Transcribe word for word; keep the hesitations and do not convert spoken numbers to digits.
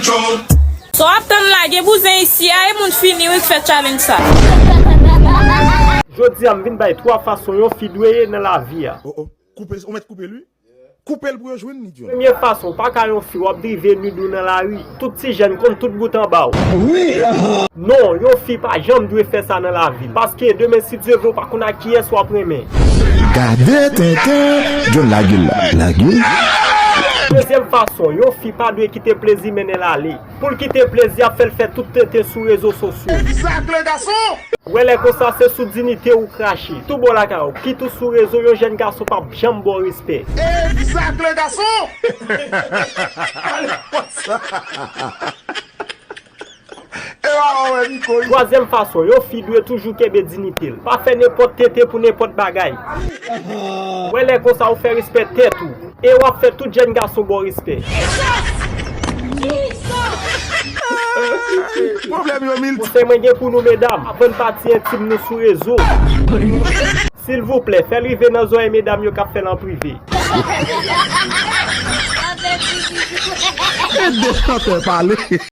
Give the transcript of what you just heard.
Sa w ap tann la, gen bouzen isi a, e moun fini wi k fè challenge sa. Jodi a, m vin bay twa fason yon fi dwe ye nan lavi a. Oh, oh. Koupe, ou mèt koupe l, wi. Koupe l pou yo jwenn li, John. Premye fason, pa ka yon fi w ap drive nud ou nan lari. Tout ti jèn konn tout bout anba w. Non, yon fi pa janm dwe fè sa nan lavi l. Paske demen, si Dye vle, w pa konn ak kiyès w ap renmen. Gade tenten, John lage l la. Lage l. Dezyèm fason, yon fi pa dwe kite plezi mennen l ale. Pou l kite plezi ap fè l fè tout tenten sou rezo sosyo. Egzak, le gason! Wè lè konsa se sou diyite ou krache. Tou bò lakay ou, kit ou sou rezo, yon jèn gason p ap janm ba w respè. Egzak, le gason! Twazyèm fason, yon fi dwe toujou kenbe diyite l. Pa fè nenpòt tenten pou nenpòt bagay. Wè lè konsa ou fè respè tèt ou. E w ap fè tout jèn gason ba w respè. Pwoblèm yo milti. Konsèy mwen gen pou nou medam, avann pati entim nou sou rezo. Silvouplè, fè l rive nan zòrèy medam yo k ap fè l an prive. Ede chantè pale.